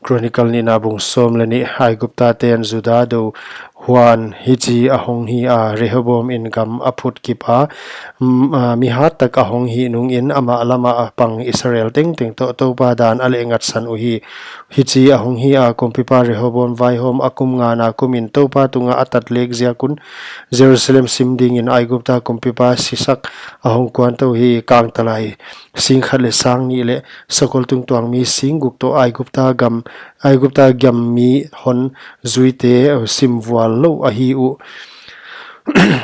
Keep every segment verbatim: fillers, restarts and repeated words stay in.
Chronicle nihna bung sawm leh nih. Aigupta ten Juda dou. Huan hichi ahong hi a, Rehoboam in gam aphut kip a, m-, a, mi hat tak ahong hih nungin amah lam a pang Israel tengteng toh Toupa dan aleh ngatsan uhi. Hichi ahong hi a, kumpipa Rehoboam vaihawm akum ngana kumin Toupa tunga atat lek ziak un Jerusalem sim dingin Aigupta kumpipa Sisak ahong kuantou hi. Kangtalai sing khat leh sang nih leh sakol tungtuang mi sing guk toh Aigupta gam, Aigupta gam mi hon zuite, eh, simvual lou ahi uh.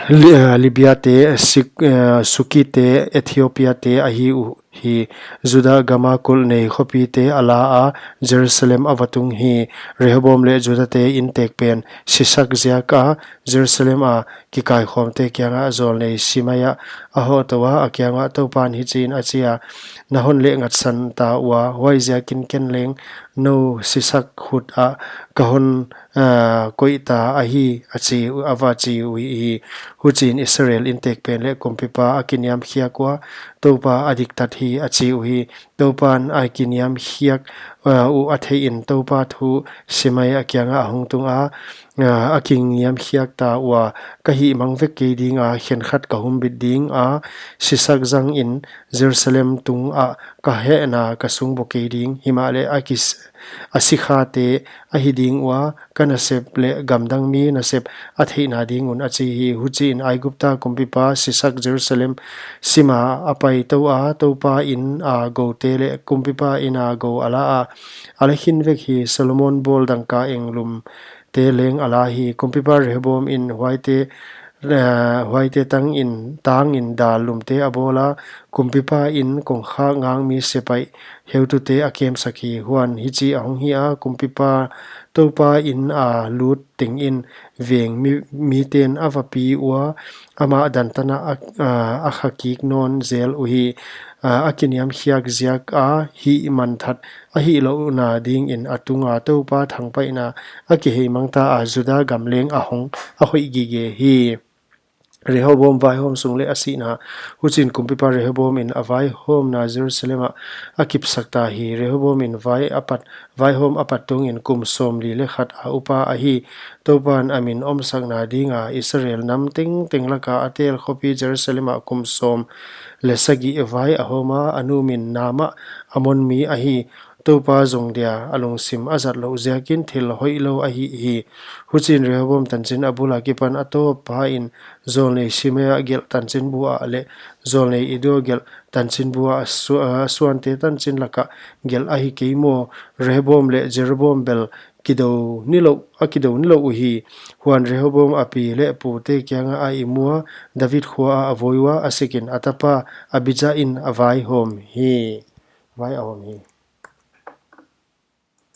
Li-, eh, Libia te, Sik-, eh, Suki te, Ethiopia te ahi uhi. Juda gama kulh nei khopite ala a, Jerusalem ava tung hi. Rehoboam leh Juda te intekpen Sisak ziak a Jerusalem a kikaikhawmte kiangah zawlnei Simai ah a hohtou a, a kiangah Toupan hichiin a chi a, na hon leh ngatsan ta ua, huaiziakin ken leng nou Sisak khut ah ka hon, ah, koih ta ahi, a chi, a va chi uhi. Huchiin Israel intekpen leh kumpipa a kiniamkhiak ua, Toupa a diktat hi, a chi uhi. Toupan a kiniamkhiak, ah, uh a theihin Toupa thu Simai a kiangah a hong tung a, ah, a kiniamkhiak ta ua, ka hihmang vek kei ding a, khenkhat ka humbit ding a, Sisak zangin Jerusalem tungah ka hehna ka sung bo kei ding, himahleh a kis-, a sikhate ahi ding ua, ka nasep leh gamdang mi nasep a theihna ding un, a chi hi. Huchiin Aigupta kumpipa Sisak Jerusalem sima a paitou a, Toupa in a goute leh kumpipa in a gou ala a, a la khin vek hi. Solomon bawl dangka englum te leng ala hi. Kumpipa Rehoboam in huaite, eh, huaite tangin, tangin dal lumte a bawl a, kumpipa in kongkhak ngangmi sepaih heutute a kemsak hi. Huan hichi ahong hi a, kumpipa Toupa in a lut tengin veng mi, miten a va pi ua, amah dan tana a, a, a kha kik nawn zel uhi. A, a kiniamkhiak ziak a hihmanthat a hihlouhna dingin a tunga Toupa thangpaihna a kiheimang ta a, Juda gam leng ahong, a hoih gige hi. Rehoboam vaihawm sung leh a sihna. Huchiin kumpipa Rehoboam in a vaihawmna Jerusalem ah a kipsak ta hi. Rehoboam in vai a pat, vaihawm a pat tungin kum sawmli leh khat a upa ahi. Toupan a min omsakna dinga Israel nam tengteng laka a tel khopi Jerusalem ah kum sawm leh sagih vai a hawm a, a nu min Naamah, Ammon mi ahi. Toupa zong dia a lungsim a zat louh ziakin thil hoihlou ahi hi. Huchiin Rehoboam tanchin a bul akipan a tawpin zawlnei Simai gelh tanchin bu ah leh zawlnei Ido gelh tanchin bu ah, su-, ah, suante tanchin laka gelh ahi kei maw? Rehoboam leh Jeroboam bel kidou nilouh, a kidou nilouh uhi. Huan Rehoboam a pi leh pute kiangah a imu a, David khua ah a voi ua, a sekin a tapa Abija in a vaihawm hi. Vai a hawm hi.